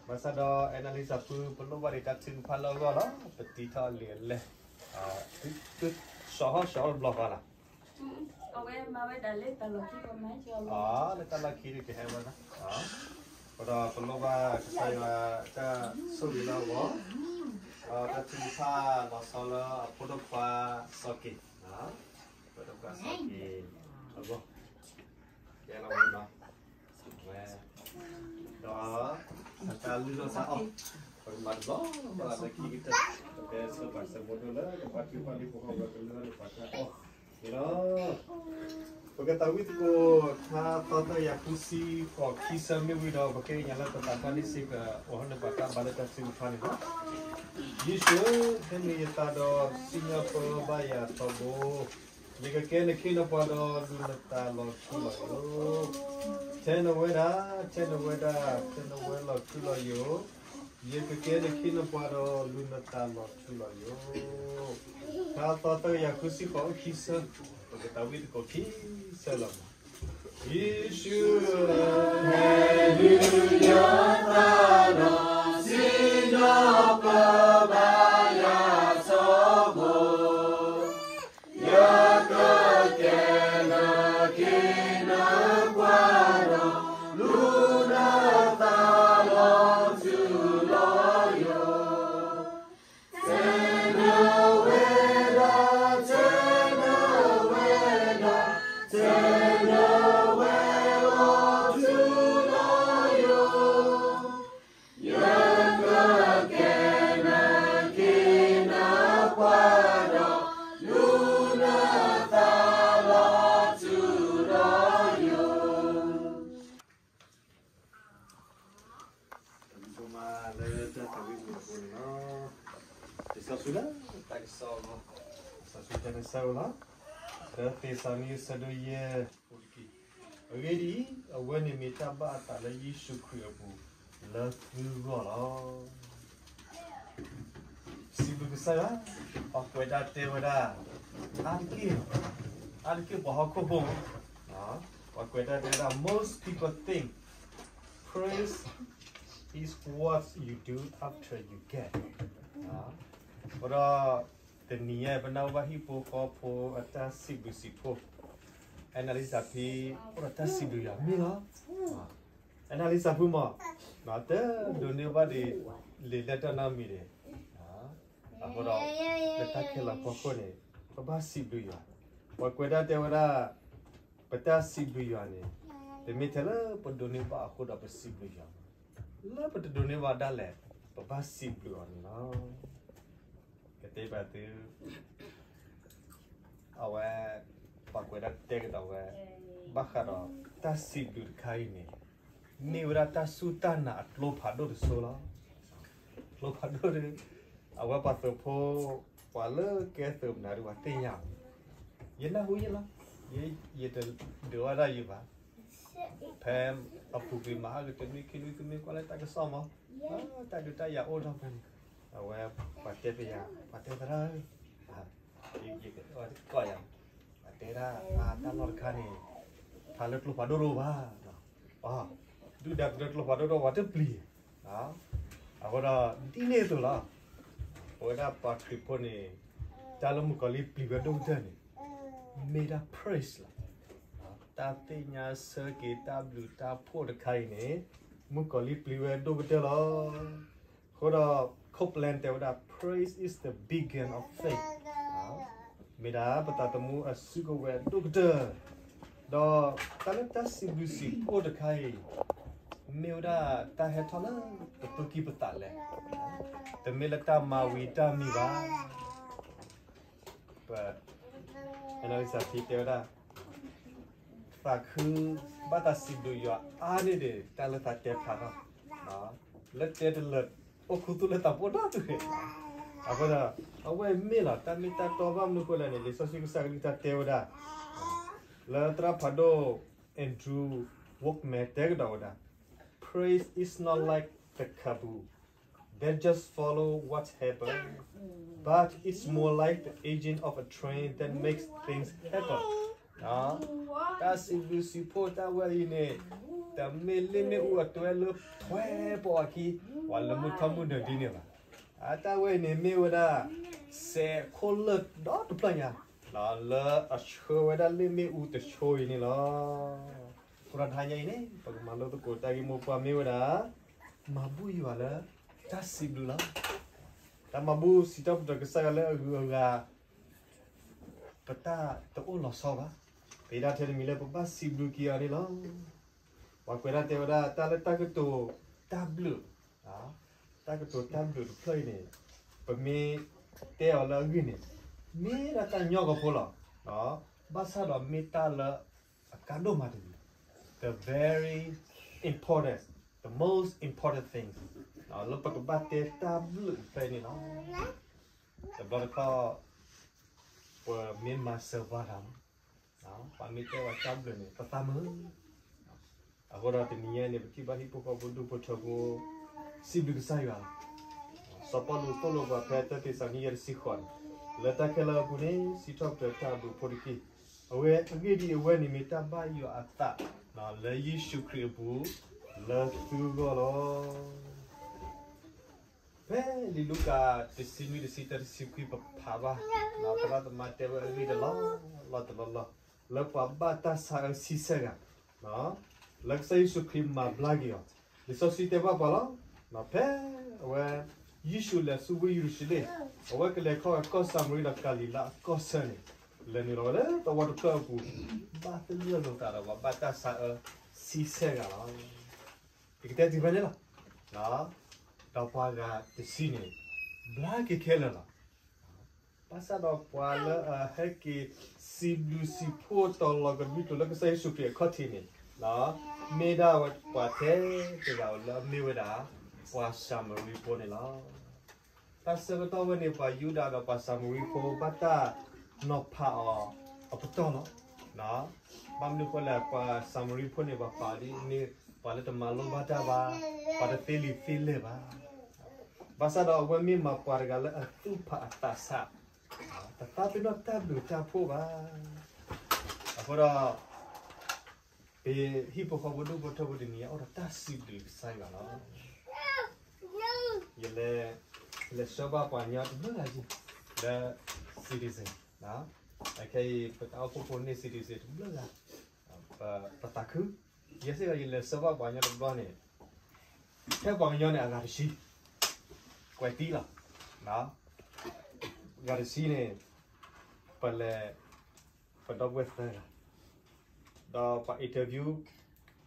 ဘၣ်ဆၣ်ဒီး အဲၣ်နၢ်လံစၢ်ဖု ပလိၣ်ဘၣ်ဒံးတၢ်ထုကဖၣ်လၢအဂီၢ်လီၤ. ပတံထီၣ်အလံာ်အလဲၢ်, သု, သု, စီၤဟီၣ်စီၤဟီၣ်တဘျီဃီလီၤ. အဝဲမၤဝဲဒၣ်လၢတၢ်လီၢ်ခံပမၤကီလီၤ. လၢတၢ်လီၢ်ခံဒုးကဟဲဝဲဒၣ်, အဃိဒီးပလိၣ်ဘၣ်ကစၢ်ယွၤတၢ်ဆိၣ်ဂ့ၤလၢအဂီၢ်, ဒီးတၢ်ထုကဖၣ်လီၤဆီလၢအဖိဒိၣ်ခွါစီၤက့ၤ, ဖိဒိၣ်ခွါစီၤက့ၤအဂီၢ်, ကဲလီၤဝဲနီၤ, ဝဲ, ဒီး, အတၢ်လုၢ်လီၢ်တၢ်အီၣ်, ပကမၤတဘျီဘၣ်လၢခံကတၢၢ်, ပကဲဆၢပှၤစဲးမိၢ်ဒိၣ်လၢ ပှၤထုကဖၣ်လံဖိဃီဖိကလုၢ်လၢပှၤတၢ်အီၣ်န့ၣ်လီၤ. ပကသးဝံၣ်သကိး ထါသီသၢကယၤဃုဆံဃိး ခံဆၢမ့ၢ်ဝံၤဒီး ပဃ့ကညးလၢပသးတၢ်န့ၣ်စ့ၢ်ကီး အိၣ်ဟီၣ်န့ၢ်ပှၤတၢ်ဘါလၢတၢ်ထုကဖၣ်န့ၣ်လီၤ. ယ့ၣ်ၡူး, ဟ့ၣ်နုာ်ယသးဒီးစံၣ်ညီၣ်ပၢဘၣ်ယၤထီဘိ, ယကကဲနခ့နပှၤဒီး လုၢ်နသးလီၤထူလီၤယိာ်, ထဲနဝဲဒၣ်, ထဲနဝဲဒၣ်, ထဲနဝဲလီၤထူလီၤယိာ်, ယကကဲနခ့နပှၤဒီး လုၢ်နသးလီၤထူလီၤယိာ်. ထါသီသၢကယၤဃုဆံဃိး အိၣ်ခံဆၢ, ပကသးဝံၣ်သကိးခံဆၢလီၤ. ယ့ၣ်ၡူး, ဟ့ၣ်နုာ်ယသးဒီး စံၣ်ညီၣ်ပၢဘၣ်ယၤထီဘိ, ယကကဲနခ့နပှၤဒီး လုၢ်နသးလီၤထူလီၤယိာ်, ထဲနဝဲဒၣ်, ထဲနဝဲဒၣ်, ထဲနဝဲလီၤထူလီၤယိာ်, ယကကဲနခ့နပှၤဒီး လုၢ်နသးလီၤထူလီၤယိာ်. ပကမၤလၢတၢ်သးဝံၣ်မုာ်အဃိန့ၣ်လီၤ. လံာ်စီဆှံလၢတၢ်ကစီၣ်အဂီၢ်, လံာ်စီဆှံတၢ်ကစီၣ်အဂီၢ်လီၤ. တၢသ့းစၤလနံ အဆၢဒိၣ်ယဲၢ် အပူၤတက့ၢ်. အဂ့ၢ်ဒ်အံၤ, အဝဲန့ၣ်မ့ၢ်တၢ်ဘၣ်အသးလၢယ့ၣ်ၡူးခရံာ်အပူၤ လၢသုဂီၢ်လီၤ. စံးဘျုးကစၢ်ယွၤ, ပှၤကွဲးတၢ်တဲဝဲဒၣ်, အါတက့ၢ်, အါတက့ၢ်ပှၤဟီၣ်ခိၣ်ဖိ, ပှၤကွဲးတၢ်တဲဝဲဒၣ် most people think praise is what you do after you get. အဃိဒီး, တနံၤညါ ပနၢ်ဟူဘၣ်ဟံၣ်ဖိဃီဖိအတၢ်စံးဘျုးစံးဖှိၣ်, အဲၣ်နၢ်လံစၢ်ဖံ အိၣ်ဒီးတၢ်စံးဘျုးယွၤမ့ၢ်လီၤ. အဲၣ်နၢ်လံစၢ်ဖံမး, တဒိးန့ၢ်ဘၣ်ဒံး လံာ်လဲၢ်တၢ်နီတမံၤဒံး, အဃိဒီး, လၢတၢ်ခဲလၢာ်ဖီခိၣ်န့ၣ်, ပဘၣ်စံးဘျုးယွၤ, ပှၤကွဲးတၢ်တဲဝဲဒၣ်, ပတၢ်စံးဘျုးယွၤန့ၣ်, တမ့ၢ်ထဲလၢပဒိးန့ၢ်ဘၣ်အဃိဒီးပစံးဘျုးယွၤ, လၢပတဒိးန့ၢ်ဘၣ်ဒၣ်လဲာ်, ပဘၣ်စံးဘျုးအီၤန့ၣ်လီၤ. ကတဲဘၣ်သု, အဝဲ, ပှၤကွဲးတၢ်တဲကဒီးဝဲ, ဘၣ်ဃးဒီးတၢ်စံးဘျုးတခါအံၤန့ၣ်, မ့ၢ်ဝဲဒၣ်တၢ်စူၢ်တၢ်နာ်အကျိဖးဒိၣ်တစိၤလီၤ. ကျိဖးဒိၣ်ဒီး, အဝဲပှၤသုးဖိ, ပှၤလၢကဲသုးမနုၤဒီးပှၤသ့ၣ်ညါ, ယနၢ်ဟူယဲလီၤ, ယတဒုးဝဲဒၣ်ယဘၣ် ဖဲအပူၤကွံာ်မး အဂ့ၢ်တမ့ၢ်ခံနွံသုမ့ၢ်ကွၢ်လၢတၢ်ကစီၣ်မး, တၢ်ဒုးတၢ်ယၤအိၣ်ထီၣ်ဖဲန့ၣ်, အဝဲပှၤတဲပယၤ, ပှၤတဲသရၣ်ဧၢ, ယကီၢ်ယၤ, ပှၤတဲဒၣ်, တၢ်လီၢ်တခါန့ၣ်, ဖးလၢကျိဖးဒိၣ်တအိၣ်ဘၣ်, ဒုၣ်ဒါကရၢကျိဖးဒိၣ်တအိၣ် ပှၤတပျံၤ, အဃိဒီးဒ်န့ၣ်အသိးလီၤ. ပဝဲဒၣ်ပှၤခရံာ်ဖိန့ၣ်, တၢ်လၢမုၣ်ကီၤလံၢ်ပျံၤဝဲဒိၣ်ကတၢၢ်န့ၣ်, မ့ၢ်ဒၣ် praise လီၤ. တၢ်သ့ၣ်ညါဆၢက့ၤတၢ်ဘျုးတၢ်ဖှိၣ်တခါအံၤန့ၣ်, မုၣ်ကီၤလံၢ်ပျံၤဝဲဒိၣ်ကတၢၢ်လီၤ. အဃိဒီး, Copeland တဲဝဲဒၣ် praise is the beginning of faith, မ့ၢ်ဒၣ်ပသးသမူအစုကဝဲၤဒိၣ်ကတၢၢ်, ဒီးတၢ်လၢတၢ်စံးဘျုးစံးဖှိၣ်တခါအံၤ, မ့ၢ်ဝဲဒၣ်တၢ်ဟဲထီၣ်လၢပသူၣ်ကံၢ်ပသးလဲ, တမ့ၢ်လၢတၢ်မၤဝံၤတၢ်မံၤဘၣ်. ပ, အဲၣ်နၢ်လံစၢ်ဖံတဲဝဲဒၣ်, သးခု, ဘၣ်သးစံးဘျုးယွၤအါန့ၢ်ဒံး တၢ်လၢသးတဲဖျါထီၣ်, လၢတဲတလၢာ်အိၣ်ခူသူၣ်လၢသးပှဲၤဒီတူၢ်န့ၣ်, အဃိဒီး, အဝဲမ့ၢ်လီၤ တၢ်မ့ၢ်တၢ်တီဘၣ်မနုၤဃိလဲၣ်န့ၣ် လံာ်စီဆှံကစၢ်ကလုၢ်ကထါတဲဝဲဒၣ်, လၢသရၣ်ဖးဒိၣ် Andrew Wommack တဲကဒီးဝဲဒၣ်, Praise is not like the kaboom that just follow what happen, but it's more like the engine of a train that makes things happen. တၢ်စံးဘျုးစံးဖှိၣ်တၢ်ဝဲအံၤန့ၣ် တမ့ၢ်လ့ၣ်မ့ၣ်အူအတွဲလၢထွဲပအီၤခံ ပှၤလၢမုၢ်ထီၣ်မုၢ်နုာ်ဒ်န့ၣ်ဘၣ်. အတၢ်ဝဲအံၤန့ၣ်မ့ၢ်ဝဲဒၣ် စဲးခိၣ်လၢၢ်ဒီတဖျၢၣ်ညါ လၢအဆှၢဝဲဒၣ်လ့ၣ်မ့ၣ်အူတဆိအံၤန့ၣ်လီၤ. အဃိဒီးတဟါညါအံၤန့ၣ် ပကမၤလိသကိးတၢ်ဂ့ၢ်မိၢ်ပှၢ်မ့ၢ်ဝဲဒၣ် မၤဘူၣ်ယွၤလၢတၢ်စံးဘျုးလီၤ. တၢ်မၤဘူၣ်စံးထီၣ်ပတြၢၤကစၢ်ယွၤလၢအဂုၤအဂၤ ပတၢ်တအိၣ်လီၤဆီဘၣ်. ပဟ့ၣ်ဒၣ်ထဲတမံၤလၢပဘၣ်စံးဘျုးက့ၤအီၤန့ၣ်လီၤ. ပှၤကွဲးဒၣ်တဲဝဲဒၣ်တၢ်လၢတၢ်ကတိၤတၢ်ဘျုး, တၢ်ကတိၤတၢ်ဘျုးတဖျၢၣ်အံၤန့ၣ် ပမ့ၢ်တဲအီၤလၢအဂ့ၢ်န့ၣ် မ့ၢ်ဒၣ်တၢ်ညီကဖိလီၤ. ဘၣ်ဆၣ်ဒီးမ့ၢ်တၢ်လၢအကါဒိၣ်မးတမံၤ, the very important, the most important thing လၢပကဘၣ်တဲတၢ်ဘျုးတဖျၢၣ်အံၤန့ၣ်လီၤ. တဘျီတခီၣ် ပမ့ၢ်မၤစၢၤပှၤဂၤလီၤ, ပှၤမ့ၢ်တဲပှၤတၢ်ဘျုးန့ၣ် ပသးမုာ်. အဃိဒီးတနံၤညါန့ၣ် ပထံၣ်ဘၣ်ဟံၣ်ဖိဃီဖိဒူၣ်ဖိထၢဖိ စံးဘျုးကစၢ်ယွၤလီၤ. စီၤပီလူးသိၣ်လိပှၤဖဲတၢသ့းစၤလနံယဲၢ်တဆံဃိးန့ၣ် လၢတၢ်ခဲလၢာ်အပူၤန့ၣ် စံးထီၣ်ပတြၢၤတၢ်အဘျုးအဖှိၣ်တက့ၢ်. အဝဲအဂ့ၢ်ဒ်အံၤ အဝဲန့ၣ်မ့ၢ်တၢ်ဘၣ်ယွၤအသး လၢယ့ၣ်ၡူးခရံာ်အပူၤ လၢသုဂီၢ်လီၤ. ဖဲလံာ်လူၤကၣ်တဆံနွံ တဆံတၢ တဆံခွံ ပဖးဘၣ်, ပသရၣ်သမါတဲဝဲအဂ့ၢ်တလီၢ်လီၢ်တလီၢ်လီၢ် လၢပှၤဘၣ်တၢ်ဆါအၢဆံဆဲၣ်ဂၤ လၢကစၢ်ယ့ၣ်ၡူးခရံာ်မၤဘျါက့ၤအီၤ, လံာ်စီဆှံတဲဘၣ်ပှၤလီၤ. ဖဲအဝဲ ယ့ၣ်ၡူးလဲၤဆူဝ့ၢ်ယရူၤၡလ့ၣ်, အဝဲကလဲၤခီဂာ်ကီၢ်စၤမရံဒီးကၤလံၤလါအကီၢ်ဆၢန့ၣ်, လဲၤနုာ်လီၤဝဲလၢသဝီတဖျၢၣ်အပူၤ, ဘၣ်သဂၢၢ်လိာ်သးဒီးပှၤဘၣ်တၢ်ဆါအၢဆံဆဲၣ်ဂၤလီၤ. ယကတဲတ့ၢ်ဖဲန့ၣ်လီၤ. ဒီးပှၤဂၤတဆံန့ၣ် ဘျါက့ၤခဲလၢာ်လီၤ. ဘၣ်ဆၣ်ဒီးပှၤလၢအဟဲက့ၤစံးဘျုးစံးဖှိၣ်တီၤလီၤကဒွံကျိာ်လၢကစၢ်ယ့ၣ်ၡူးခရံာ်အခီၣ်ထံးန့ၣ်, မ့ၢ်ဒၣ်ဝဲပှၤထဲတဂၤဧိၤလၢအမ့ၢ်ဝဲဒၣ် ပှၤၡၤမရံဖိန့ၣ်လီၤ. တၢ်ဆၢကတီၢ်ဝဲန့ၣ် ပှၤယူဒၤဒီးပှၤၡၤမရံဖိဘၣ်တၢ်နီၤဖးအီၤအပတီၢ်လီၤ. ဘၣ်မနုၤဃိလဲၣ်, ပှၤၡၤမရံဖိန့ၣ် ပှၤပာ်အီၤဒ်အမ့ၢ် ပှၤလၢတမၤလိဘၣ်တၢ်ဘၣ်, ပှၤတသ့လံာ်သ့လဲၢ်ဘၣ်. ဘၣ်ဆၣ်ဒီးအဝဲမ့ၢ်မၤပှၤတဂၤလၢအသူၣ်ဖးအသးဆး, တသးပ့ၤနီၣ်တၢ်ဘျုးတၢ်ဖှိၣ်ဘၣ်. အဃိဒီး ပဟံၣ်ဖိဃီဖိဒူၣ်ဖိထၢဖိတနံၤအံၤ အိၣ်ဒီးတၢ်စံးဘျုးကစၢ်ယွၤလီၤ. ယလဲၤ, ယလဲၤဆှၢဘၣ်ပှၤကညီတဘျုးဂၤက့ၤ လၢ citizen, ခဲအံၤ ပတၢ်အိၣ်ဖှိၣ်ဖိန့ၢ် citizen တဘျုးဂၤ, ပသးခု, ယဲစ့ၢ်ကီး ယလဲၤဆှၢဘၣ်ပှၤကညီတဘျီန့ၣ်, ဖဲပှၤကညီန့ၣ် အဂၤတဆံ, ကွဲးသံလီၤ. အဂၤတဆံန့ၣ်, ပလဲၤ, ပဒီပုၢ်ဝဲၢ်သၢဂၤ, ဒီးပှၤ interview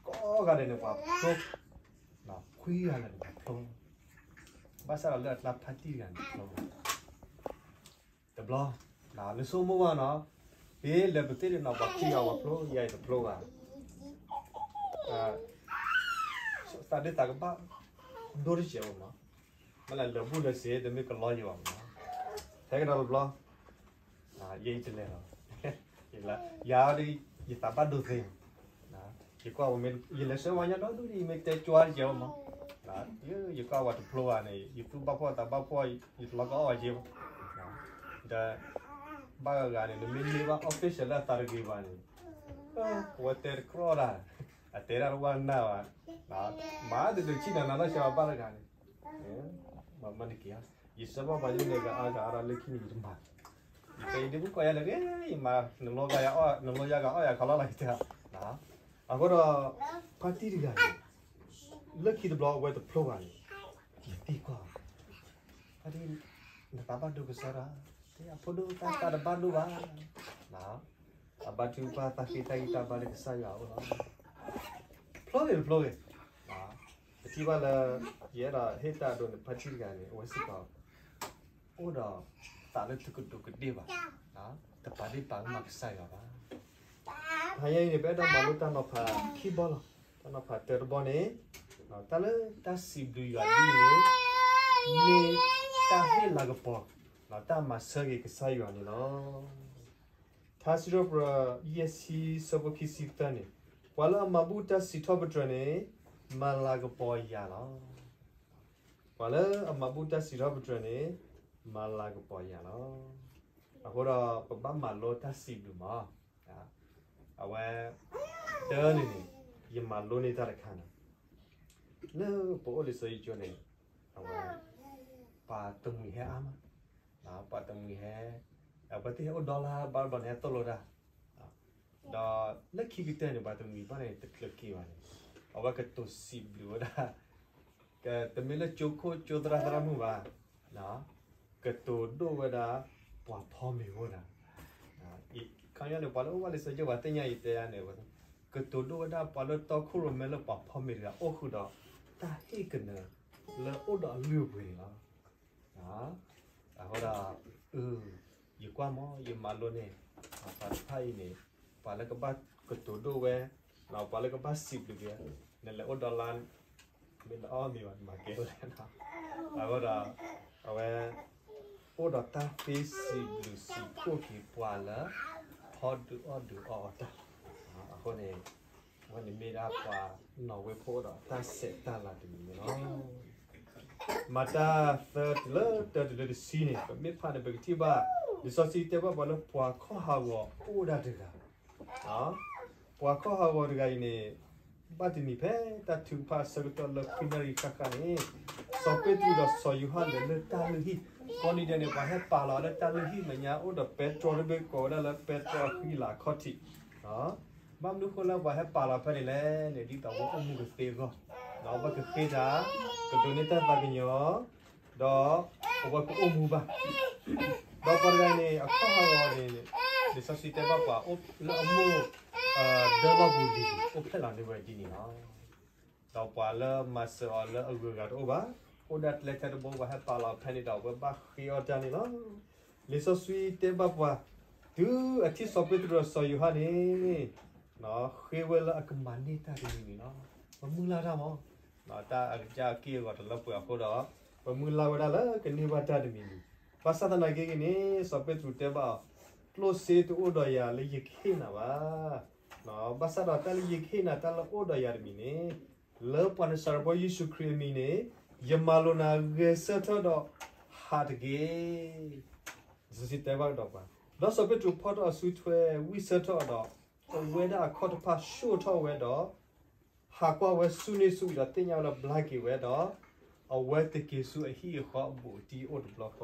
ကိးဂၤဒဲးန့ၣ် ပှၤဖျိ, ခွံဂၤလၢာ်န့ၣ် ပှၤဖျိ, ဘၣ်ဆၣ်ဒီးလၢအကျါဖါတံၢ်တဂၤန့ၣ် ဖျိ တဘျီ, နဆိကမိၣ်ဘၣ်နီၤ, ပလဲၤပသ့ၣ်တနီၤ ပှၤခံဂၤပှၤဖျိ ယၤအံၤတဖျိဘၣ်, သးဒ့သးကဘၣ်ဒိၣ်တစဲးအိၣ်မး, မ့ၢ်လၢလၢာ်ဘူၣ်လၢာ်စ့ တမ့ၢ်ကလီယံၤဘၣ်မး, ထဲကဒီးတဘျီ, ယဲအံၤတလဲၤလီၤ, ယၤဒီး ယသးဘၣ်ဒိသ့, ယကွၢ်ဝဲမ့ၢ် ယလဲၤဆှၢဝဲညါဒီဒူၣ်ဒ်အံၤ မ့ၢ်တဲကၠွါတစဲးအိၣ်မး, ယကွၢ်ဝဲတဖျိဘၣ်န့ၣ် ယသူၣ်ဘၣ်ဖှီၣ်သးဘၣ်ဖှီၣ် ယတလီၤကအီၣ်ဘၣ်က့ဘၣ်, ဒီး ဘၣ်ဂၤဂၤန့ၣ် နမ့ၢ်န့ၢ်ဘၣ် official လၢအသးတဂ့ၤဘၣ်န့ၣ်, အဝဲတဲတကြီၢ်တၢ်, အတဲဒၣ်တဝၢ်နၢ်ဘၣ်, မၤတဒုးဆံၣ်နၤနၤလၢဆှၢဘၣ်တဂၤန့ၣ်, မၤမၤနက့ၤ, ယဆှၢဘၣ်ပှၤယုၢ်န့ၣ် ကအါဂၤအါဒီးလၢခံန့ၣ် ယတမၤ, ယတဲယဒ့မုၣ်ကီၢ်ယၤလၢ ယမၤ နလိယၤ နလိယၤဂၤအီၣ်ယၤခီလီၤလီၤ ယတဲ, အဃိဒီး ဖါတံၢ်တဂၤန့ၣ် လၢခံတဘျီအဝဲတဖျိဘၣ်န့ၣ်, ယသံကွၢ်, ဖါတံၢ်, နသးဘၣ်ဒိကစီဒီ, တဲအဖိဒိၣ်တၢ်သးတဘၣ်ဒိဘၣ်, အဘါထုကဖၣ်သးဃ့တၢ်ဂံၢ်တၢ်ဘါလၢကစၢ်ယွၤအအိၣ်လီၤ, ဖျိဂ့ၤတဖျိဂ့ၤ, ပထံၣ်ဘၣ်လၢ ယအဲၣ်ဒိးဟ့ၣ်တၢ်အဒိန့ၣ် ဖါတံၢ်တဂၤန့ၣ် အဝဲစ့ၢ်ကီး အိၣ်ဒီးသးလၢတကဒူးကဒ့ၣ်ဘၣ်, တပာ်ဒ့ၣ်ပာ်ကမၣ်ကစၢ်ယွၤဘၣ်. တဟါညါအံၤန့ၣ် ပအဲၣ်ဒိးမၤလိတၢ်နီၤဖးခံဘီလီၤ. တၢ်နီၤဖးတၢတဘီန့ၣ်, တၢ်လၢတၢ်စံးဘျုးယွၤဒ်အံၤန့ၣ်, မ့ၢ်တၢ်ဟ့ၣ်လၤကပီၤ, တၢ်မၤဆၢက့ၤကစၢ်ယွၤန့ၣ်လီၤ. ထါစံးထီၣ်ပတြၢၤ ယဲၢ်ဆံ ဆၢဖိခံဆံသၢန့ၣ်, ပှၤလၢအမၤဘူၣ်တၢ်စံးထီၣ်ပတြၢၤန့ၣ်, မၤလၤကပီၤယၤလီၤ. ပှၤလၢအမၤဘူၣ်တၢ်စံးထီၣ်ပတြၢၤန့ၣ်, မၤလၤကပီၤယၤလီၤ. အဃိဒီးပဘၣ်မၤလိတၢ်စံးဘျုးမး. အဝဲ တၢ်န့ၣ်န့ၣ် ယမၤလိန့ၢ်တၢ်တခါန့ၣ် လၢပအိၣ်လံာ်စီဆှံကၠိန့ၣ် အဝဲ ပှၤတမှံၤဟဲအါမး, ပှၤတမှံၤဟဲ အဝဲသ့ၣ်ဟဲအိၣ်ဒီလါဘၣ်ဒီးန့ၣ် ဟဲသိၣ်လိတၢ်, ဒီးလၢခံကတၢၢ်န့ၣ် ပှၤတမှံၤဘၣ်န့ၣ် တချုးက့ၤဘၣ်န့ၣ် အဝဲကတိၤစံးဘျုးဝဲဒၣ် တမ့ၢ်လၢကၠိခိၣ်ကၠိသရၣ်သရၣ်မုၣ်ဘၣ်, ကတိၤဒိၣ်ဝဲဒၣ် ပှၤဖီမ့ၤအိၣ်ဒၣ်, ခီပညီန့ၣ် ပှၤလၢအိၣ်ဘၣ်လံာ်စီဆှံကၠိပှၤသ့ၣ်ညါအံၤတဲယၤန့ၣ် ကတိၤဒိၣ်ဝဲဒၣ်ပှၤလၢတီခိၣ်ရိၣ်မဲလၢပှၤဖီမ့ၤတဂၤအိၣ်ဃုာ်ဒီး တၢ်ဟ့ၣ်ကနၢၤလၢအိၣ်ဒီးအလုၢ်အပှ့ၤန့ၣ်လီၤ. အဃိဒီး ယကွၢ်မး ယမၤလိန့ၢ် ပှၤတဖၣ်အံၤန့ၣ် ပှၤလၢကဘၣ်ကတိၤဒိၣ်ဝဲ, ပှၤလၢကဘၣ်စံးဘျုးက့ၤ, နလဲၤအိၣ်ဒီလါ မ့ၢ်နအီၣ်မ့ၤဘၣ် နမၤကဲဝဲလဲၣ်. အဃိဒီး အဝဲ အိၣ်ဒီးတၢ်သ့စံးဘျုးစံးဖှိၣ်က့ၤပှၤလၢ ဖီဒုးအီၣ်ဒုးအီအီၣ်တၢ်, အဃိန့ၣ် အဝဲန့ၣ်မ့ၢ်ဒၣ်ပှၤနီၣ်ဝ့ဖိအိၣ်ဒီးတၢ်ဆဲးတၢ်လၤတမံၤန့ၣ်လီၤ. မၤတၢ်သၢတုၤလၢတၢတုၤလၢတဆံန့ၣ် ပမ့ၢ်ဖးန့ၣ် ပကထံၣ်ဘၣ် လံာ်စီဆှံတဲဘၣ်ပှၤလၢပှၤခီၣ်ဟးဂီၤအိၣ်ဒၣ်တဂၤ, ပှၤခီၣ်ဟးဂီၤတဂၤအံၤန့ၣ် ဘၣ်တနံၤဖဲတၢ်ထုကဖၣ်အဆၢကတီၢ်လၢခွံနၣ်ရံၣ်ဃၣ်ဃၣ်န့ၣ် စီၤပ့းတရူးဒီးစီၤယိၤဟၣ်လဲၤလၢတၢ်လုၢ်ဟံၣ်, ကိးနံၤဒဲးန့ၣ် ပှၤဟဲပာ်လီၤလၢတၢ်လုၢ်ဟံၣ်မဲာ်ညါ အိၣ်ဒီးပဲတြီတဘ့ၣ်ကိးဝဲဒၣ်လၢပဲတြီအဃံအလၤအခီၣ်ထံး ဘၣ်မနုၤဃိလၢပှၤဟဲပာ်လီၤဖဲန့ၣ်လဲၣ်န့ၣ် ဒ်သိးအဝဲအိၣ်မူကသ့အဂီၢ်, ဒီးအဝဲကဃ့တၢ်, ကဒိးန့ၢ်တၢ်သးကညီၤ, ဒီးအဝဲကအိၣ်မူဘၣ်. ဒီးပှၤတဂၤန့ၣ် အခီၣ်ဟးဂီၤန့ၣ် လံာ်စီဆှံတဲဘၣ်ပှၤလၢအမိၢ် ဒၢလီၢ်ပူၤလံၤ အိၣ်ဖျဲၣ်လီၤန့ၢ်ဝဲဒ်န့ၣ်လီၤ. ဒီးပှၤလၢမၤစၢၤအီၤလၢအဂုၤအဂၤတအိၣ်ဘၣ်, အိၣ်ဒၣ်ကျဲထဲတဘိ ပှၤဟဲပာ်လီၤဖဲန့ၣ်ဒီး အဝဲဘၣ်ဃ့အီၣ်တၢ်န့ၣ်လီၤ. လံာ်စီဆှံတဲဘၣ်ပှၤ, တုၤအထံၣ်စီၤပ့းတရူးဒီးစီၤယိၤဟၣ်န့ၣ် ဃ့ဝဲလၢအကမၤန့ၢ်တၢ်တမံၤမံၤလီၤ. ပမုၢ်လၢ်တၢ်မး, တၢ်အကစၢ်အက့ၢ်အဂီၤတလၢပှဲၤအဃိဒီး ပမုၢ်လၢ်ဝဲဒၣ်လၢကန့ၢ်ဘၣ်တၢ်တမံၤမံၤ, ဘၣ်ဆၣ်သနာ်က့ဂ့ၤန့ၣ် စီၤပ့းတရူးတဲဘၣ်အီၤ, ကျိၣ်စ့တအိၣ်ဒီးယၤလၢယကဟ့ၣ်နၤဘၣ်. ဘၣ်ဆၣ်ဒီးတၢ်လၢယကဟ့ၣ်နၤ တၢ်လၢအိၣ်ဒီးယၤတမံၤန့ၣ် လၢပှၤနၤစၤရ့းဖိယ့ၣ်ၡူးခရံာ်အမံၤန့ၣ် ယမၤလိာ်နၤဂဲၤဆၢထၢၣ်ဒီးဟးတက့ၢ်. လံာ်စီဆှံတဲဘၣ်ကဒီးပှၤ, ဒီးစီၤပ့းတရူးဖီၣ်ထီၣ်အစုထွဲဝံၣ်ဆၢထၢၣ်အီၤဒီး အဝဲဒၣ်အခီၣ်တဖၣ်ဆှိၣ်ထီၣ်ဝဲဒီး ဟးကွၢ်ဝဲဆူန့ၢ်ဆူအံၤဒီးသ့ၣ်ညါဝဲလၢဘျါက့ၤဝဲဒီး အဝဲတက့ၤဆူအဟံၣ်အဃီအဘူးအတံၢ်အိၣ်တဘျီဃီဘၣ်.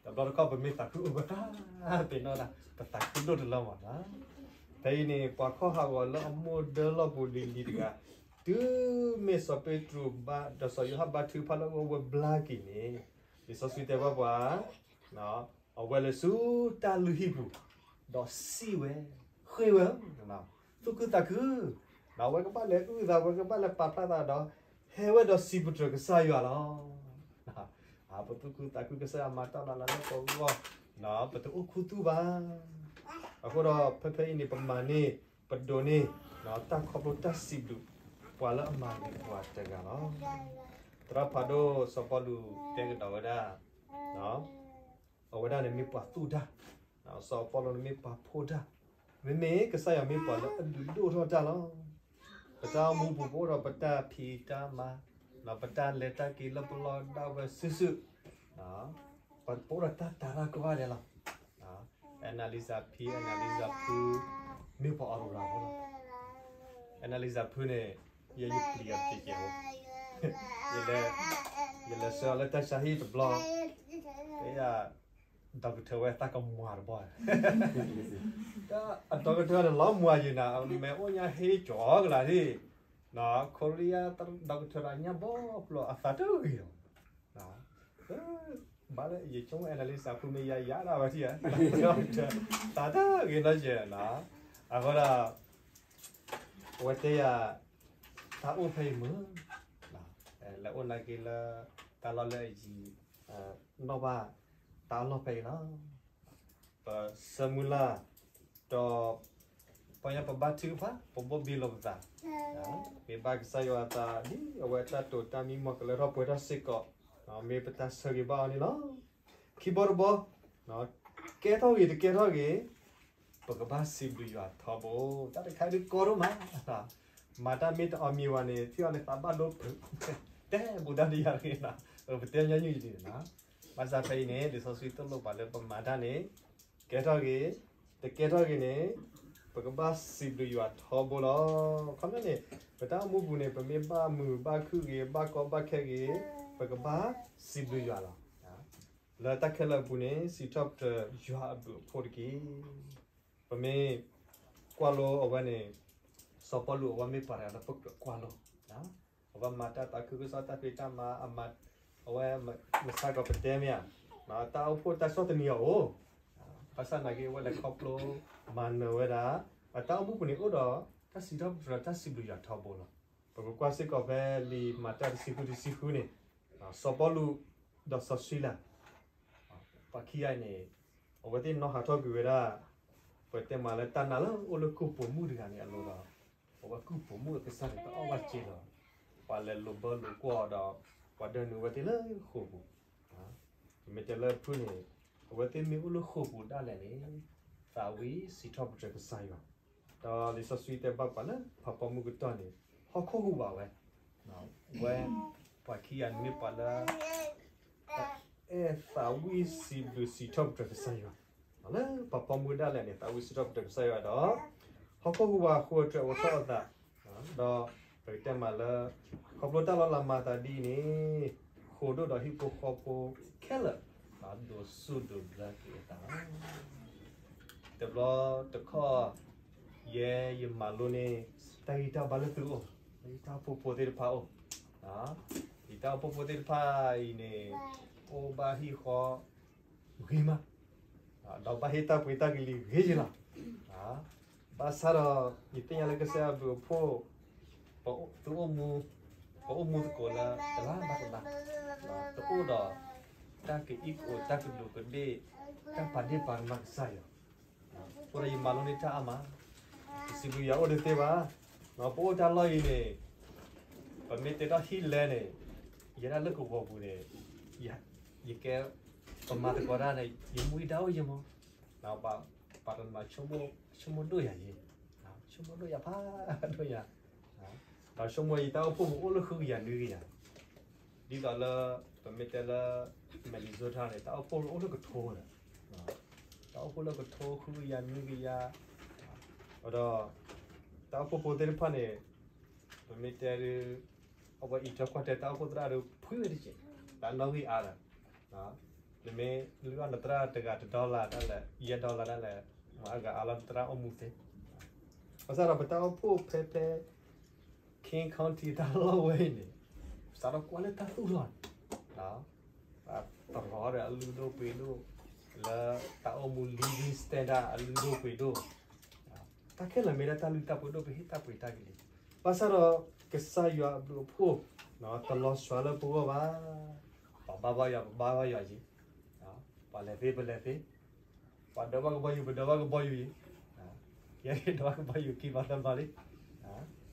တဘျီတခီၣ်ပမ့ၢ်သးခုအိၣ်ကတၢၢ် ပနီၢ်ဒၣ် ပသးခုဒိၣ်တလၢမးနီၤ. ဖဲအံၤန့ၣ် ပှၤခီၣ်ဟးဂီၤလၢအမိၢ်ဒၢလီၢ်ပူၤလံၤလံၤတဂၤ တုၤမ့ၢ်စီၤပ့းတရူးဘၣ် ဒီးစီၤယိၤဟၣ်ဘါထုကဖၣ်လၢအဝဲဘျါက့ၤန့ၣ် လံာ်စီဆှံတဲဘၣ်ပှၤ အဝဲလဲၤဆူတၢ်လုၢ်ဟံၣ်ပူၤ ဒီးစံးဝဲ, ဃ့ဝဲ, သူၣ်ခုသးခု, အဝဲကဘၣ်လဲၤအုၣ်သး အဝဲကဘၣ်လဲၤပာ်ဖျါသးဒီး ဟဲဝဲဒီးစံးပတြၢၤကစၢ်ယွၤလီၤ. ပသူၣ်ခုသးခု ကစၢ်ယွၤမၤတၢ်လၢလၢပဂီၢ်, ပတအိၣ်ခူသူၣ်ဘၣ်. အဃိဒီးဖဲဖဲအံၤန့ၣ် ပမၤန့ၢ် ပဒိးန့ၢ် တၢ်ခီဖျိတၢ်စံးဘျုး ပှၤလၢအမၤန့ၢ်ပှၤတဂၤလီၤ. သရၣ်ဖးဒိၣ်စီၤပီလူးတဲကဒီးဝဲဒၣ် အဝဲဒၣ်န့ၣ်မ့ၢ်ပှၤသူၣ်တၢ်, စီၤပီလူးန့ၣ်မ့ၢ်ပှၤဖိတၢ်, မ့မ့ၢ်ကစၢ်ယွၤမ့ၢ်ပှၤလၢအဒုးဒိၣ်ထီၣ်တၢ်လီၤ. ပတၢ်အိၣ်မူပူၤ ပအိၣ်ဒီးပတၢ်ဖံးတၢ်မၤ, ပတၢ်လဲၤတၢ်က့ၤလၢပလီၢ်ဒၣ်ဝဲစုာ်စုာ်, ပအိၣ်ဒီးတၢ်တာ်တၢ်ကီတၢ်ခဲလီၤ. အဲၣ်နၤလံစၤဖံ အဲၣ်နၤလံစၤဖု မ့ၢ်ပှၤအီၤတဂၤဖိလီၤ. အဲၣ်နၤလံစၤဖုန့ၣ် ယဲယပျံၤအီၤတက့ၢ်က့ၢ်ဖိ, ယလဲၤဆှၢအီၤလၢတၢ်ဆါဟံၣ်တဘျီ, ယ ဒီကထၢၣ်ဝဲသးကမွၤတဘျီ, ဒီးအဒီကထၢၣ်န့ၣ်လီၤမွၤယံၤနၤ မ့ၢ်အိၣ်ညါဟ့ကၠီကလၤဒၣ်, ခိရံယါဒီကထၢၣ်ဒီးညါဘီဖျိအသးတဂ့ၤလီၤ. ဘၣ်လၢယဆိကမိၣ်အဲၣ်နၤလံစၤဖုမ့ၢ်ယါယၤဒၣ်ဝဲထံၣ်ဧါ, သးတဂ့ၤနီတစဲးနီၤ, အဃိဒီး အဝဲတဲယၤ တၢ်အိၣ်ဖဲအံၤမုာ်, လဲၤအိၣ်နာ်က့လၢ တၢ်လီၢ်လၢအယံၤ နီၣ်ဘၣ်တၢ်လီၢ်ဖဲအံၤလီၤ. ပဆၢမုၢ်လၢ် ဒီး ပှၤညါပဘါထုကဖၣ် ပဘိၣ်ဘံလိာ်ပသး, မ့ၢ်ဘၣ်ကစၢ်ယွၤအသး ဒ်အဝဲတၢ်တိာ်တၢ်မံမီၢ်ကလၢထီၣ်ပှဲၤထီၣ်စ့ၢ်ကီး, မ့ၢ်ပတၢ်ဆၢဂ့ၤဘၣ်အီၤန့ၣ်လီၤ. ခံဘီတဘီ, ကဲထီၣ်ဂ့ၤတကဲထီၣ်ဂ့ၤ, ပကဘၣ်စံးဘျုးယွၤထီဘိ, တၢ်တခါဒုးကီဒိၣ်မး, မၤတၢ်မ့ၢ်တအီၣ်မံၤဝဲန့ၣ် ထံၣ်အီၤန့ၣ်သးဘၣ်ဒိ, တဲဘူးတၢ်ဒ်ယၤတဂ့ၤနီၤ, ပတဲညီနုၢ်ယၤဒ်န့ၣ်နီၤ, ဘၣ်ဆၣ်ဖဲအံၤန့ၣ် လံာ်စီဆှံသိၣ်လိပှၤလၢပမၤတၢ်န့ၣ် ကဲထီၣ်ဂ့ၤ, တကဲထီၣ်ဂ့ၤန့ၣ် ပကဘၣ်စံးဘျုးယွၤထီဘိလီၤ. ခီပညီန့ၣ် ပတၢ်အိၣ်မူပူၤန့ၣ် ပမ့ၢ်ဘၣ်မုာ်ဘၣ်ခုၣ်ဂ့ၤ ဘၣ်ကီဘၣ်ခဲဂ့ၤ ပကဘၣ်စံးဘျုးယွၤလီၤ. လၢတၢ်ခဲလၢာ်အပူၤန့ၣ် စံးထီၣ်ပတြၢၤယွၤအဘျုးအဖှိၣ်တက့ၢ်. ပမ့ၢ်ကွၢ်လိအဝဲန့ၣ် စီၤပီလူးအဝဲမ့ၢ်ပှၤတဂၤလၢပကြၢးကွၢ်လိ, အဝဲမၤတၢ်သးခုကစီၣ်တၢ်ဖံးတၢ်မၤအမၤ, အဝဲမဆါကီးပတဲမ့ၢ်ဧါ, တၢ်အိၣ်ဖှိၣ်တၢ်ဆီၣ်သနံးအီၤအိၣ်, ဘၣ်ဆၣ်နာ်က့ အဝဲလဲၤခီဖျိမၤနၢၤဝဲဒၣ် အတၢ်အိၣ်မူပူၤန့ၣ်အိၣ်ဒီး တၢ်စံးထီၣ်ပတြၢၤတၢ်စံးဘျုးယွၤထီဘိလီၤ. ပကကွၢ်စ့ၢ်ကီးဖဲလံာ်မၤတၢ်တဆံဃုတဆံဃုန့ၣ်, စီၤပီလူး ဒီးစီၤစံလၤ ပှၤခံဂၤအံၤန့ၣ် အဝဲသ့ၣ်နီၣ်ဟးထီၣ်ကွံာ်ဝဲဒၣ် ပတဲမးလၢတၢ်နာ်လၢအိၣ်လၢကူၣ်ပိာ်မုၣ်တဂၤန့ၣ်အလိၤဒီး အဝဲကူၣ်ပိာ်မုၣ်အကစၢ်န့ၣ် တအီၣ်ဘၣ်စ့ဒီး ပှၤလဲၤလိာ်ဘၢလိာ်ကွီၢ်ဒီး ပှၤဒၢနုာ်ဝဲသ့ၣ်လၢဃိာ်ပူၤ, ပမ့ၢ်တဲလၢဖုၣ်န့ၣ် အဝဲသ့ၣ်မ့ၢ်အိၣ်လၢဃိာ်ပူၤဒၣ်လဲာ်န့ၣ် သးဝံၣ်စံးထီၣ်ပတြၢၤကစၢ်ယွၤ, ဒီးလံာ်စီဆှံတဲဘၣ်ပှၤလၢဖးဖီမုၢ်ကတီၢ်န့ၣ် ဟီၣ်ခိၣ်ဟူးဝးဝဲ, ဝဲ ပှၤခံဂၤန့ၣ်မ့ၢ်ပှၤလၢ အဲၣ်သးဝံၣ်စံးဘျုးစံးထီၣ်ပတြၢၤကစၢ်ယွၤ, လၢဖးဖီမုၢ်ဒၣ်လဲာ်န့ၣ် သးဝံၣ်စံးထီၣ်ပတြၢၤကစၢ်ယွၤဒီး ဟီၣ်ခိၣ်ဟူးဝးဃိတြဲၤအိးထီၣ်အသး, ဒီးပကတဲမးလၢ ခီဖျိတၢ်လီၤလးမၤသးဒ်အံၤန့ၣ် ဃိာ်ဒိၣ်ဒီးဟံၣ်ဖိဃီဖိခဲလၢာ် ဒိးစူၣ်ဒိးဘျၢက့ၤအသးလီၤ. တဘျီတခီၣ် ယဲယမၤလိန့ၢ် တၢ်ဂံၢ်တၢ်ဘါလၢသုအိၣ်, တၢ်အိၣ်ဖှိၣ်ဖိသ့ၣ်တဖၣ်အိၣ်, ယတၢ်အိၣ်ဖှိၣ်ဖိသ့ၣ်တဖၣ်အံၤန့ၣ် အိၣ်ဘၣ်ဟံၣ်ဃီ ဂ့ၤမး, ဒီးဘၣ်ဟ့ၣ်တၢ်ပှ့ၤတၢ်ကလံၤဂ့ၤယ့လီၤ. ဘၣ်ဆၣ်ဒီး ယသ့ၣ်ညါလၢကစၢ်ယွၤအဘျုးအဖှိၣ် ပသုအိၣ်မူ, ပအိၣ်မူသကိးလၢတလါဘၣ်တလါ, တအိၣ်ဒီး တၢ်ကအံၣ်ကအိး တၢ်ကဒူးကဒ့ၣ်, တၢ်ပာ်ဒ့ၣ်ပာ်ကမၣ်ကစၢ်ယွၤ, အဃိဒီးယမၤလိန့ၢ်တၢ်အါမး, ယစံးဘျုးယွၤအိၣ်တသ့ဘၣ်, ပအိၣ်တၢ်လီၢ်အံၤန့ၣ် ပမ့ၢ်တဲထီၣ်ဟံၣ်လဲန့ၣ် ယဲဒၣ်လၢကဝီၤပူၤန့ၣ် ယကဲ ပမၤသကိးတၢ်န့ၣ် ယမူယဒါအိၣ်ယမီၤ, ပှၤတနီၤဆိကမိၣ်ဒိၣ်ယၤယ့, ဆိကမိၣ်ဒိၣ်ယၤဖးဒိၣ်ယၤ, ဒီးဆိကမိၣ်ယတၢ်အိၣ်ဖှိၣ်ပူၤအိၣ်လၢဃုကယၤနွံကယၤ, ဒ်သိးလၢ ပမ့ၢ်တဲလၢ Minnesota န့ၣ် တၢ်အိၣ်ဖှိၣ်အိၣ်လၢကထိဒီး, တၢ်အိၣ်ဖှိၣ်လၢကထိဃုကယၤနွံကယၤ, ဒီး တၢ်အိၣ်ဖှိၣ်ဖိသ့ၣ်တဖၣ်န့ၣ် ပမ့ၢ်တဲဒ် အဝဲအံၤတၢ်ကွၢ်တဲတၢ်အိၣ်ဖှိၣ်သရၣ်ဒီး ဖှံဝဲတက့ၢ်, တၢ်နီၣ်ဂံၢ်အါဒီး, နမ့ၢ်လုၢ်အီၣ်နသရၣ်တဂၤတ dollar ဒၣ်လဲာ် ယဲၢ် dollar ဒၣ်လဲာ်, မ့ၢ်အဂၤအါလီၤနသရၣ်အိၣ်မူသ့, ဘၣ်ဆၣ်ဒီးပတၢ်အိၣ်ဖှိၣ်ဖဲဖဲ King County တၢ်လီၢ်ဝဲအံၤန့ၣ် စးထီၣ်ကွၢ်လၢတၢ်သူၣ်လီၤန့ၣ် တရီဒီးအလုၢ်ဒိၣ်ပှ့ၤဒိၣ်, လၢတၢ်အိၣ်မူ living standard အလုၢ်ဒိၣ်ပှ့ၤဒိၣ်, တၢ်ခဲလၢာ်မ့ၢ်ဒၣ်တၢ်လုၢ်တၢ်ပှ့ၤဒိၣ် ပဟ့ၣ်တၢ်ပှ့ၤတၢ်ကလံၤ, ဘၣ်ဆၣ်ဒီးကစၢ်ယွၤအဘျုးအဖှိၣ် တလီၤစှၤလၢပဂီၢ်ဘၣ်, ပဘါဘါယွၤ ပဘါဘါယွၤယ့, ပလဲၤသ့ ပလဲၤသ့ ပှၤဒၢဘၣ်ကဘီယူၤ ပဒၢဘၣ်ကဘီယူၤအံၤ, ယဲဒၣ်ကဘီယူၤခံဘၣ်သၢဘၣ်လံ,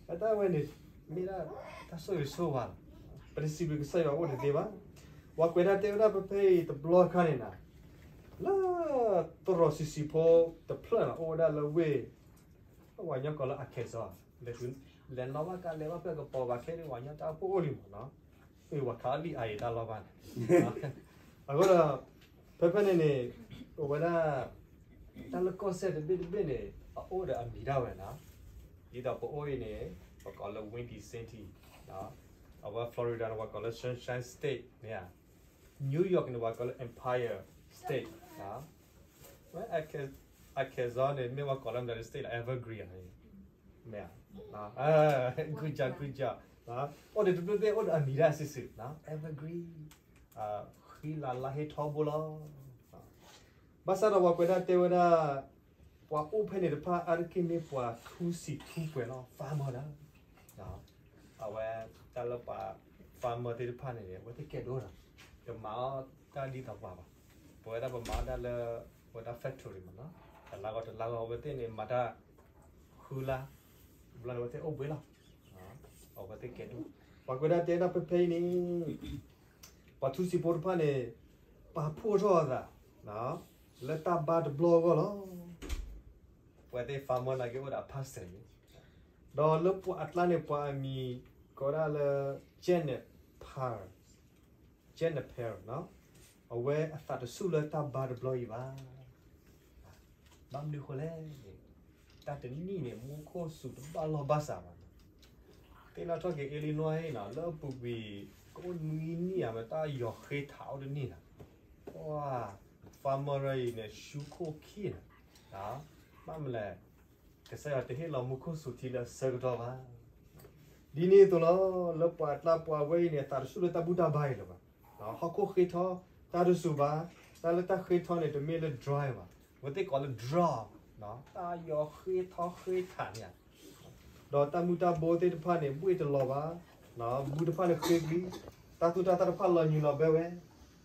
တၢ်ဝဲန့ၣ် မ့ၢ်ဒၣ်တၢ်ဆိၣ်ဂ့ၤဆိၣ်ဝါလီၤ, ပတစံးဘျုးကစၢ်ယွၤအိၣ်တသ့ဘၣ်, ပှၤကွဲးဒၣ်တဲဝဲဒၣ်ဖဲဖဲအံၤတဘျီခါန့ၣ်နၤ, လၢ သရိာ်ဆံးဆံးဖိတဖျၢၣ်န့ၣ် အိၣ်ဝဲဒၣ်လၢဝ့ၢ် ပှၤကညီကိးလၢ Arkansas, လဲၤနီၣ်ဘၣ်ကါလဲၤဘၣ်ဖဲကပီၤဘၣ်ခဲန့ၣ် ပှၤကညီတၢ်အိၣ်ဖှိၣ်အိၣ်လံမးနီၤ, မ့ၢ်ပှၤခးအီၣ်လံအါအံၤတၢ်လီၢ်ဘၣ်န့ၣ်, အဃိဒီး ဖဲဖဲန့ၣ်န့ၣ် အိၣ်ဝဲဒၣ် တၢ်လၢကီၢ်စဲၣ်တဘ့ၣ်တဘ့ၣ်န့ၣ် အအိၣ်ဒီးအမံၤဒၣ်ဝဲနီၤ, ဒ်သိးပအိၣ်အံၤန့ၣ် ပကိးလၢ Windy City, အဝဲ Florida န့ၣ် ပှၤကိးလၢ Sunshine State မ့ၢ်ဧါ, New York န့ၣ် ပှၤကိးလၢ Empire State, ဝဲ Arkansas န့ၣ် မ့ၢ်ပှၤကိးလၢ State လၢ Evergreen မ့ၢ်ဧါ, good job, good job, အိၣ်ဒီးတဘျုးသ့ၣ် အိၣ်ဒီးအမံၤဒၣ်စုာ်စုာ်, Evergreen, ဃံလၤလါဟ့ထီဘိလီၤ. ဘၣ်ဆၣ်ဒီးပှၤကွဲးဒၣ်တဲဝဲဒၣ် ပှၤအိၣ်ဖဲန့ၣ်တဖၣ်အါတက့ၢ်မ့ၢ်ပှၤထူစံာ်ထူပှဲၤလီၤ farmer လီၤ. အဝဲတၢ်လၢပှၤ farmer သ့ၣ်တဖၣ်န့ၣ် အဝဲသ့ၣ်ကဲဒိၣ်လီၤ. တမၤအီၣ်တၢ်ဒ်သိးပှၤဘၣ်. ပဝဲဒၣ်ပမၤအီၣ်တၢ်လၢ ဝဲဒၣ် factory မးနီၤ. တလါဂီၤတလါဂီၤ အဝဲသ့ၣ်န့ၣ်မၤတၢ်ဃုလါ, ဘျီန့ၣ်အဝဲသ့ၣ်အိၣ်ဘှံးလီၤ. အဝဲသ့ၣ်ကဲဒိၣ်. ပှၤကွဲးဒၣ်တဲဒၣ်ဖဲဖဲအံၤန့ၣ် ပှၤထူစံာ်ဖိတဖၣ်န့ၣ် ပာ်ဖှိၣ်ထီၣ်အသး လၢတၢ်ဘါတဘျီအဂီၢ်လီၤ. ပဝဲသ့ၣ် farmer နာ်က့အိၣ်ဒီးအ pastor န့ၣ်, ဒီးလၢပှၤအကျါန့ၣ် ပှၤအမံၤကိးဒၣ်လၢ Janet Power, Janet Power အဝဲအသးတဆူၣ်လၢတၢ်ဘါတဘျီအံၤဘၣ်. ဘၣ်မနုၤအဃိလဲၣ်န့ၣ်, တၢ်တနံၣ်န့ၣ် မူခိၣ်စူၤတဘၣ်လီၢ်ဘၣ်စးဘၣ်နီၤ. သ့ၣ်နီၣ်ထီၣ်က့ၤ Illinois နီၤ လၢအပူၤကွံာ် ကအိၣ်နွံနံၣ်ဧါ မ့ၢ်တၢ်ယီၤဃ့ထးအိၣ်တန့ၢ်နီၤ. ပှၤ farmer အံၤန့ၣ် ဆူခိၣ်ခံနီၤ. ဘၣ်မနုၤလဲၣ်, ကစၢ်ယွၤတဟ့ၣ်လီၤမူခိၣ်စူၤထံလၢအဆၢကတီၢ်ဘၣ်. ဒ်န့ၣ်အသိးလီၤ, လၢပှၤအကျါပှၤဝဲအံၤန့ၣ် အသးတဆူၣ်လၢတၢ်ဘူၣ်တၢ်ဘါအံၤလၢၤဘၣ်. ဟီၣ်ခိၣ်ဃ့ထီ တၢ်တစူၤဘၣ်, တၢ်လၢတၢ်ဃ့ထီန့ၣ် တမ့ၢ်လၢ dry ဘၣ်, ပသ့ၣ်ကိးလၢ drought, တၢ်ယီၤဃ့ထီဃ့ထးန့ၣ်ဧါ. ဒီးတၢ်မုၢ်တၢ်ဘိသ့ၣ်တဖၣ်န့ၣ် ဘှ့ၣ်တလီၤဘၣ်, ဘူၣ်တဖၣ်န့ၣ်ဃ့ကွံာ်, တၢ်သူၣ်တၢ်သၣ်တဖၣ်လီၤညွံးလီၤဘဲဝဲ,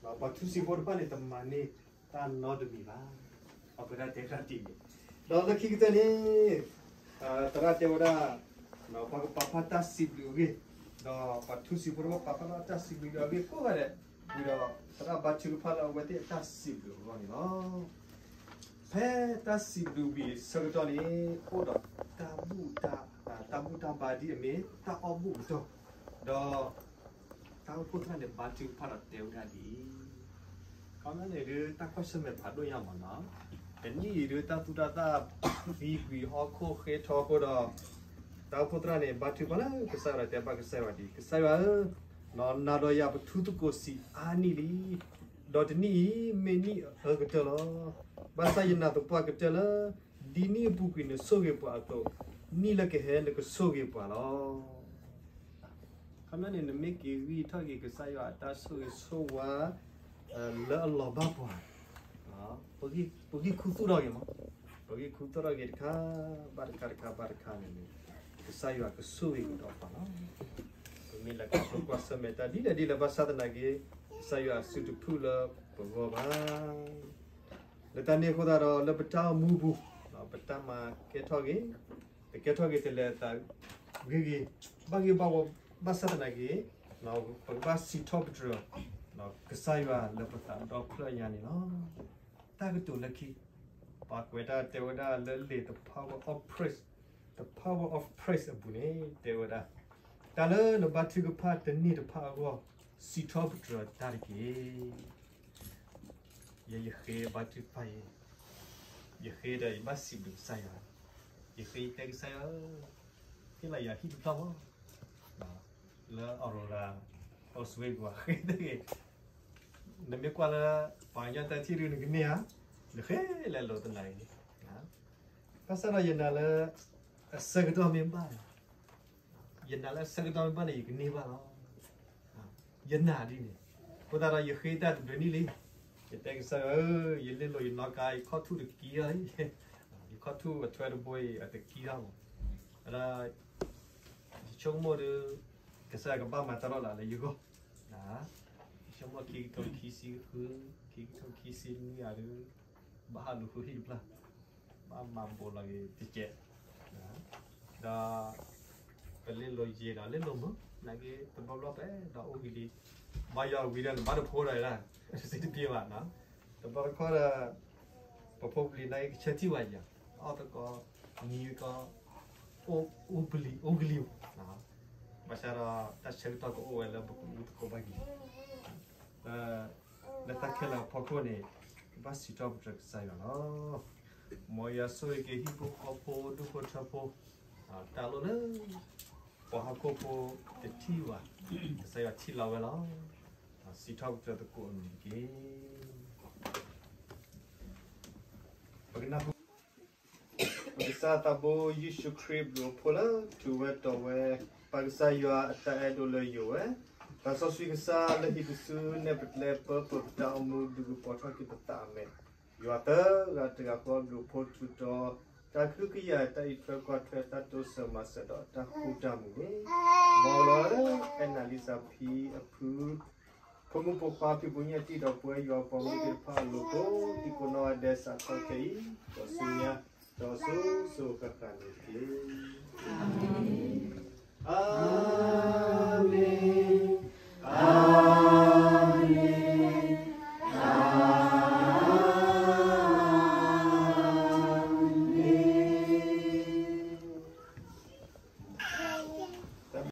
ပှၤထူစံာ်ဖိတဖၣ်န့ၣ် တမၤန့ၢ်တၢ်နီတမံၤဘၣ်. အပဝဲဒၣ်တဲတၢ်တံၢ်န့ၣ်, ဒီးလၢခံကတၢၢ်န့ၣ် သရၣ်တဲဝဲဒၣ် ပှၤကပာ်ဖျါတၢ်စံးဘျုးအဂ့ၢ်, ဒီးပှၤထူစံာ်ဖိတဖၣ်ပာ်ဖျါထီၣ်တၢ်စံးဘျုးအဂ့ၢ်ကိးဂၤဒဲး, ဝံၤဒီးသရၣ်ဘါထုကဖၣ်လၢအဝဲသ့ၣ်အတၢ်စံးဘျုးအဂီၢ်န့ၣ်လီၤ. ဖဲတၢ်စံးဘျုးဝံၤအဆၢကတီၢ်န့ၣ် အိၣ်ဒီးတၢ်ဘူၣ်တၢ်, တၢ်ဘူၣ်တၢ်ဘါဒ်အမ့ၢ်တၢ်အီၣ်ဘူၣ်ကတီၢ်, ဒီး တၢ်အိၣ်ဖှိၣ်သရၣ်န့ၣ် ဘါထုကဖၣ်ဒီးတဲဝဲဒၣ်ဒ်အံၤ, ခီပညီန့ၣ်ဒုး တၢ်ကွၢ်ဆၢၣ်မဲာ်ဖးဒိၣ်ညါမးနီၤ, တနံၣ်အံၤဒုး တၢ်သူၣ်တၢ်သၣ်သံကွံာ်ဟီၣ်ခိၣ်ဃ့ထီအဃိဒီး တၢ်အိၣ်ဖှိၣ်သရၣ်န့ၣ် ဘါထုကဖၣ်လၢကစၢ်ယွၤတဲဘၣ်ကစၢ်ယွၤဒ်အံၤ, ကစၢ်ယွၤဧၢ, နၤဒီးယၤပထူသကိးဆံးအါနံၣ်လံ, ဒီးတနံၣ်အံၤမ့ၢ်နံၣ်အၢကတၢၢ်လီၤ. ဘၣ်ဆၣ်ယနာ်သပှၢ်ကတၢၢ်လၢ ဒ်နံၣ်အပူၤကွံာ်နဆိၣ်ဂ့ၤပှၤအသိး, နံၣ်လၢကဟဲနကဆိၣ်ဂ့ၤပှၤလီၤ. ခီပညီန့ၣ် နမ့ၢ်က့ၤဂံၢ်ထီၣ်က့ၤကစၢ်ယွၤအတၢ်ဆိၣ်ဂ့ၤဆိၣ်ဝါ လၢအလီၤဘၣ်ပှၤ, ပဂံၢ်ခူသူၣ်ထီၣ်က့ၤမး, ပဂံၢ်ခူသူၣ်ထီၣ်က့ၤတခါဘၣ်တခါတခါဘၣ်တခါန့ၣ်န့ၣ်, ကစၢ်ယွၤကဆိၣ်ဂ့ၤကဒီးပှၤလီၤ. ပမ့ၢ်လဲၤခီဖျိကွၢ်ဆၢၣ်မဲာ်တၢ်ဒ်လဲၣ်ဒ်လဲၣ်ဘၣ်ဆၣ်သနာ်က့, ကစၢ်ယွၤအစုတဖုၣ်လၢပဂီၢ်ဘၣ်. လၢတၢ်န့ၣ်အဃိသတးဒီး လၢပတၢ်အိၣ်မူပူၤ, ပတၢ်မၤကဲထီၣ်ဂ့ၤ, ပကဲထီၣ်ဂ့ၤတလဲၤသးဂ့ၤဂ့ၤ, ဘၣ်ဂ့ၤဘၣ်ဝီဘၣ်ဆၣ်သနာ်က့, ပကဘၣ်စံးထီၣ်ပတြၢၤ ကစၢ်ယွၤလၢပသးဒီဖျၢၣ်ညါန့ၣ်လီၤ. တၢ်ကတိၤလၢခံ, ပှၤကွဲးတၢ်တဲဝဲဒၣ်လၢလံာ် The Power of Praise, The Power of Praise အပူၤန့ၣ် တဲဝဲဒၣ်, တၢ်လၢနဘါထုကဖၣ်တန့ၢ်တဖၣ်အဂီၢ်, စံးထီၣ်ပတြၢၤတၢ်တက့ၢ်. ယဲယဃ့ဘါထုကဖၣ်အံၤ, ယဃ့ဒီးယဘၣ်စံးဘျုးကစၢ်ယွၤ, ယဃ့ယတဲကစၢ်ယွၤဧၢ, ဟ့ၣ်လီၤယၤဟံၣ်တဖျၢၣ်မး, လၢ Aurora, Oswego အဃ့တဂ့ၤ, နမ့ၢ်ကွၢ်လၢ ပှၤကညီတၢ်ထံၣ်ဒုးနကန့ၢ်ဧါ, နဃ့လဲၤလိာ်သနာ်က့, ဘၣ်ဆၣ်ဒီးယနာ်လၢ အဆၢကတီၢ်မ့ၢ်ဘၣ်လီၤ. ယနာ်လၢအဆၢကတီၢ်မ့ၢ်ဘၣ်န့ၣ် ယကန့ၢ်ဘၣ်လီၤ. ယနာ်ဒ်န့ၣ်, အဃိသတးဒီးယဃ့တၢ်တဘျုးနံၣ်လံ, ယတဲကစၢ်ယွၤဧၢ, ယလ့လိာ်ယနီၣ်ကါ ယခီၣ်ထူၣ်တကံလီၤ, ယခီၣ်ထူၣ်အထွဲတဘိအံၤ အတကံလီၤမး, ဒီး ယဆိကမိၣ်ဒီး ကစၢ်ယွၤကဘၣ်မၤတၢ်လီၤလးလၢယဂီၢ်, ယဆိကမိၣ်ခံကထိခံဆံဃု, ခံကထိခံဆံနွံအံၤဒီး ဘၣ်ဟးလူၤဃုဟံၣ်တဖျၢၣ်, ဘၣ်မၤဘူးလီၤက့ၤတကဲး, ဒီး ပလ့လိာ်ယဲဒီးလ့လိာ်မုာ်, နာ်က့တဘျီဘျီပအဲၣ်ဒိးအိၣ်ကလံၤ, ဘၣ်ယွၤဝံၤဒီးနဘၣ်တဖိဒီး, စ့တပ့ၤဘၣ်, တဘျီတခီဒီး ပဖိပလံၤနာ်က့ကဆၢထံၣ်ဝဲယၤ, အီၣ်သကိး, မံသကိး, အိၣ်ပလံၤအိၣ်ကလံၤ, ဘၣ်ဆၣ်ဒီးတၢ်ဆၢကတီၢ်ကအိၣ်ဝဲလၢပကမူသကိးဘၣ်ကလံၤ, လၢတၢ်ခဲလၢာ်အဖီခိၣ်န့ၣ် ကဘၣ်စံးထီၣ်ပတြၢၤကစၢ်ယွၤလီၤ. မ်ယွၤဆိၣ်ဂ့ၤက့ၤဟံၣ်ဖိဃီဖိဒူၣ်ဖိထၢဖိ, တၢ်လိၣ်လၢ ပှၤဟီၣ်ခိၣ်ဖိတထံၣ်ဘၣ်, ကစၢ်ယွၤထံၣ်လီၤဝဲလီၤ. စံးထီၣ်ပတြၢၤသကိးအမံၤတက့ၢ်. ပကနၢ်ဟူ ပကစၢ်သးဘိယ့ၣ်ၡူးခရံာ်ဘျုးဖှိၣ်လၢထူၣ်ဝဲတီၤဝဲ, ပၢ်ကစၢ်ယွၤအတၢ်အဲၣ်ဒိၣ်လၢယိာ်ဝဲ, သးစီဆှံကစၢ်လၢဟံးပစုနဲၣ်ပကျဲပၢပၢပတၢ်အိၣ်မူ ဒုးကပီၤထီၣ်က့ၤပသးအမဲာ်, ယွၤသၢဂၤတဂၤဃီဘျုးဖှိၣ်ထူးတီၤ, တၢ်ကဟုကယာ်တၢ်အံးထွဲကွၢ်ထွဲတၢ်တိစၢၤမၤစၢၤဒီးတၢ်ဃူတၢ်မုာ်န့ၣ်, မ်လီၤဧၢ, အဲၣ်နၤလံစၢ်ဖံအဖု ဖိမုၣ်ဖိခွါဖံဖုညၣ်တံၢ်ဒီးပဝဲယွၤအပှၤမုၣ်သ့ၣ်တဖၣ်အလိၤကိးဒံကိးနီၢ်ဂၤဒဲးစးထီၣ်ခဲအံၤ, ဒီးဆူညါ, ဒီးဆူစိၤဃၣ်ဃၣ်န့ၣ်တက့ၢ်. အၤမ့ၣ်.